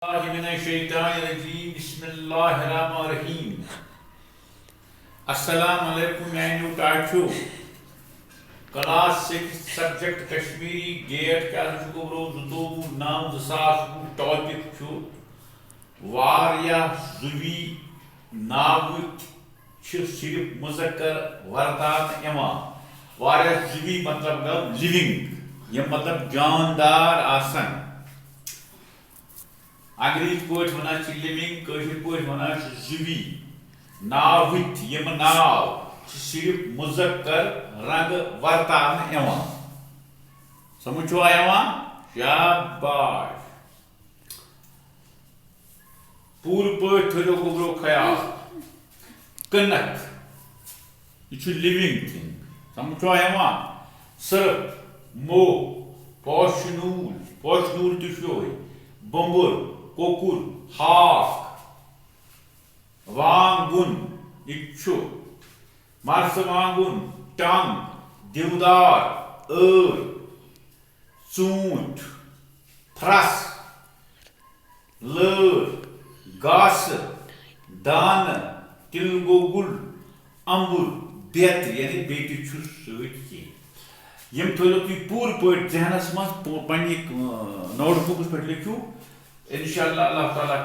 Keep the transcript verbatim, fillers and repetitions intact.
باللہ من الشیطان الرجیم۔ بسم اللہ الرحمن الرحیم۔ السلام علیکم میانیو ٹاٹھیو۔ Class six, subject Kashmiri, date کیٛاہ چھُ گوٚبرو؟ زٕتووُہ نو زٕ ساس وُہ۔ ٹاپک چھُ واریاہ زُوی ناوٕتۍ چھِ صرف مذکر ورتاونہٕ یِوان۔ واریاہ زُوی مطلب گوٚو لِونگ، یِم مطلب جاندار آسن۔ انگریزی پٲٹھۍ وَنان چھِ لِونگ، کٲشِر پٲٹھۍ وَنان چھِ زُوی۔ ناوٕتۍ، یِم ناو چھِ صرف مذکر رنٛگہٕ ورتاونہٕ یِوان۔ سمجھ چھُوا یِوان؟ شاباش۔ پوٗرٕ پٲٹھۍ تھٲیِو گوٚبرو خیال۔ کٕنک، یہِ چھُ لِونگ تھِنگ۔ سمجھ چھُوا یِوان؟ سٔرٕف، موہ، پوشہٕ نوٗل، پوشہٕ نوٗل تہِ چھُ یِہوٚے۔ بوٚمبُر، کۄکُر، ہاکھ، وانٛگُن، یہِ تہِ چھُ۔ مرژٕوانٛگُن، ٹنٛگ، دِودار، ٲر، ژوٗنٛٹھ، پھرٛس، لٲر، گاسہٕ، دانہٕ، تِلہٕ گۄگُل، اَمبُر، بیترِ، یعنی بیٚیہِ تہِ چھُس سۭتۍ کینٛہہ۔ یِم تھٲیِو تُہۍ پوٗرٕ پٲٹھۍ ذہنَس منٛز، پو-، پنٛنہِ، اۭں، نوٹ بُکَس پٮ۪ٹھ لیکھِو۔ اِنشاءاللہ اللہ تعالیٰ